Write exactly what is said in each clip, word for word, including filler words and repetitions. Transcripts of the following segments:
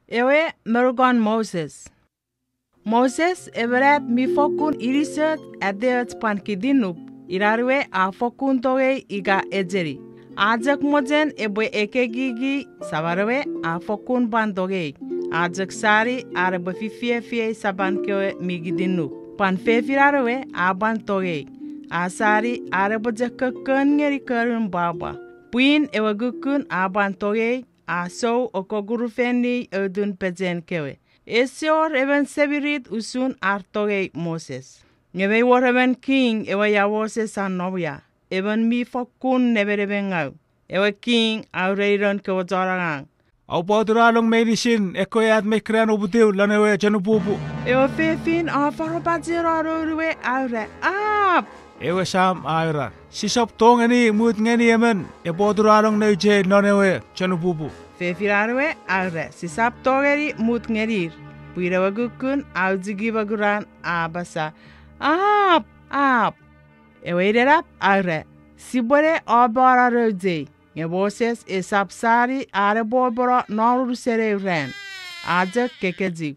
Ewe monukon Moses. Moses, emon at mi fokkun inisoch, ateoch pwan kitinnuk, inan we a fokkun tongei ika echeni. A chok mochen epwe ekekiki, saman we a fokkun pwan tongei. A chok sani an epwe fifiefiei sapan kewe mi kitinnuk. Pwan fefinan we a pwan tongei. A sani an epwe chok kokkon ngeni konun pwapwa. Pwin ewe kukkun a pwan tongei, a sou o kokurufenni outun pechen kewe. Ese wor emon semirit usun ar tongei Moses. Nge mei wor emon king ewe ia Moses a nom ia, emon mi fokkun nemenemengau. Ewe king a ureni noun kewe chon angang, Oupwe oturanong meinisin ekkewe at mei keran uputiw lon ewe chanpupu. Ewe fefin a foropacheno noun we, a ura, Ap! Ewe sam a ura, Sisap tongeni mut ngeni emon epwe oturanong nouch ei lon ewe chanpupu. Fefinan we a ura, Sisap tongeni mut ngenir. Pwin ewe kukkun a uchiki mokuran, a apasa, Ap! Ap! Ewe inenap a ura, Sipwene opono nouch ei. Nge Moses esap sani an epwe opono non unusen eu ran. A chok kekechiw.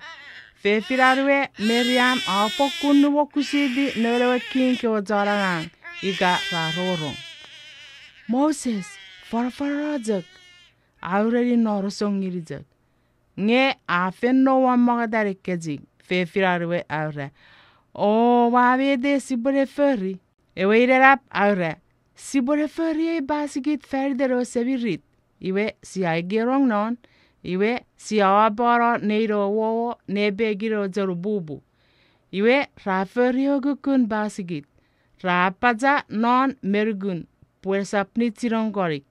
Fefinan we Miriam a fokkun nuokusiti noun ewe king kewe chon angang ika ra rongorong. Moses, fanafanano chok, a ureni non osong ngeni chok. Nge a fen no won mongetan kechiw. Fefinan we a ura, O, ua met sipwene fori? Ewe inenap a ura, Sipwene fori ei pasikit faniten ewe semirit. Iwe sia ikierong non, iwe sia opono nein ewe wowo nepekin ewe chanpupu. Iwe ra fori ewe kukkun pasikit. Ra apacha non me nukun, pwe esap nichinon konik.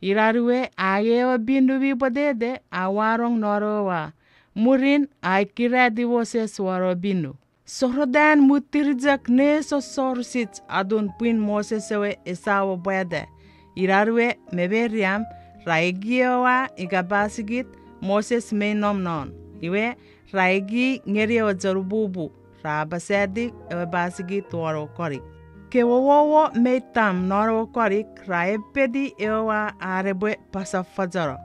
Inan we a angei ewe pinu mi pwetete a wanong non ewe wa. Mwirin a ikirati Moses won ewe pinu. Sorotan muttir chok ne sossorusich atun pwin Moses ewe esamo pwata. Inan we me Miriam ra iki ewe wa ika pasikit Moses mei nom non. Iwe ra iki ngeni ewe chanpupu, ra apasati ewe pasikit won ewe konik. Kewe wowo mei tam non ewe konik ra epeti ewe wa an epwe pasafochono.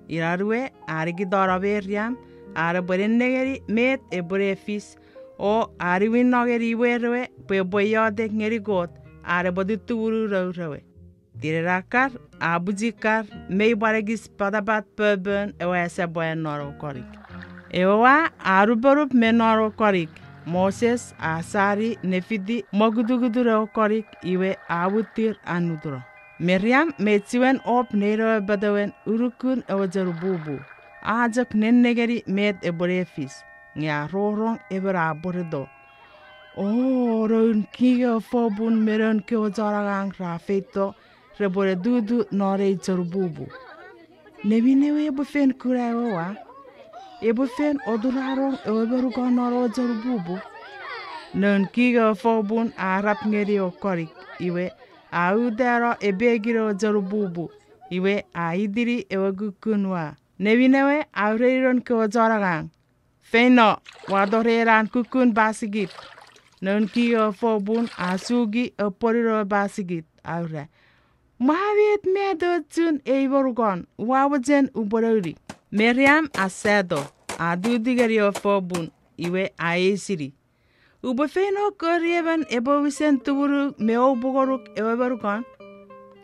Inan we a nikitano Miriam an epwe nennengeni met epwe ne fis, o a niwinno ngeni imwer ewe pwe epwe iotek ngeni Kot an epwe tutumunu nour ewe. Tinen akkar a pwichikar, mei pwan ekis patapat popun ewe asapwan non ewe konik. Ewe wa a nuponup me non ewe konik, Moses a sani ne fiti mokutukutun ewe konik iwe a muttir annutuno. Miriam mei chiwen op nein ewe petewen unukun ewe chanpupu. A chok nennengeni met epwe ne fis, nge a rongorong emon a pworeto. O, noun king ewe fopun me noun kewe chon angang ra feito repwene tutu non ei chanpupu. Neminnewe epwe fen kuna ewe wa? Epwe fen oturanong ewe monukon non ewe chanpupu? Noun king ewe fopun a arap ngeni ewe konik, iwe a utano epekin ewe chanpupu, iwe a itini ewe kukkun wa. Neminnewe a ureni noun kewe chon angang, Feino, ua tori ena kukkun pasikit. Noun king ewe fopun a suki ewe pwonun ewe pasikit, a ura, Mwa met met ochun ei monukon, ua mochen upwe nouni. Miriam a sato, a tuti ngeni ewe fopun, iwe a eisini, Upwe feino kori emon epwe wisen tumunu me oupwe ngonuk ewe monukon?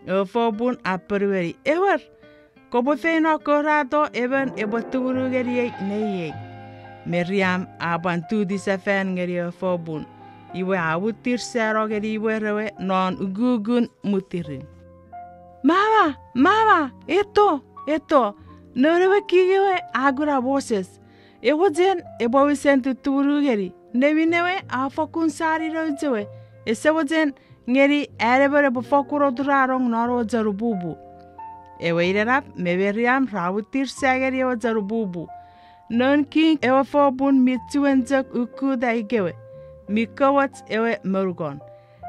Ewe fopun a ponueni, Ewer, kopwe feino korato emon epwe tumunu ngeniei neiei. Miriam a pwan tuti sefan ngeni ewe fopun, iwe a muttir sano ngeni imwer ewe non ukukun muttirin. Mama, mama, eto, eto, noun ewe king ewe a kuna Moses. E mochen epwe wisen tutumunu ngeni. Neminnewe a fokkun sani nouch ewe. Ese mochen ngeni an emon epwe fokkun oturanong non ewe chanpupu. Ewe inenap me Miriam ra muttir sa ngeni ewe chanpupu. Noun king ewe fopun mi chiwen chok ukuta ikewe, mi komoch ewe monukon.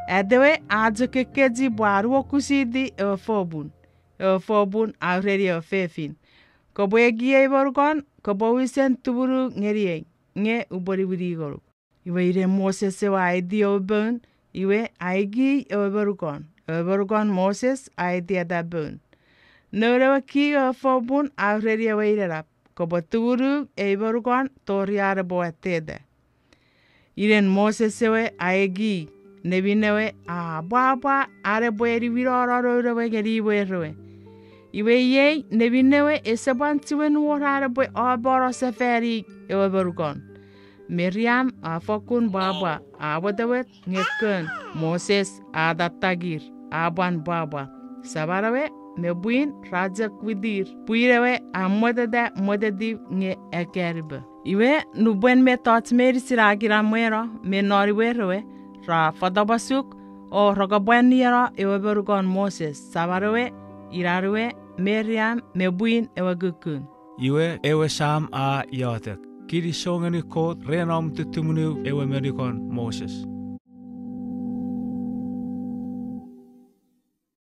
Atewe a chok ekkechi pwe a nuokusiti ewe fopun. Ewe fopun a ureni ewe fefin, Kopwe ekiei monukon, kopwe wisen tumunu ngeniei, nge upwe niwini ngonuk. Iwe ine Moses ewe a aiti ewe poun, iwe a iki ewe monukon, ewe monukon Moses a aitieta poun. Noun ewe king ewe fopun a ureni ewe inenap, kopwe tumunu ei monukon tori an epwe watteta. Inen Moses ewe a eki, neminnewe a pwapwa an epwe eniwinano noun ewe ngeni imwer ewe. Iwe iei neminnewe ese pwan chiwen wor an epwe amono sefani ewe monukon. Miriam a fokkun pwapwa, a wetewet nge kon Moses a tattakir, a pwan pwapwa. Saman ewe me pwin ra chok witir. Pwin ewe a mweteta mwetetiw nge akanipo. Iwe nupwen mettoch meinisin a kinamweno me non imwer ewe, ra fotopwasuk o rokopwanieno ewe monukon Moses, saman ewe, inan we, Miriam me pwin ewe kukkun. Iwe ewe sam a iotek, kinisou ngeni Kot ren om tutumunu ewe monukon Moses.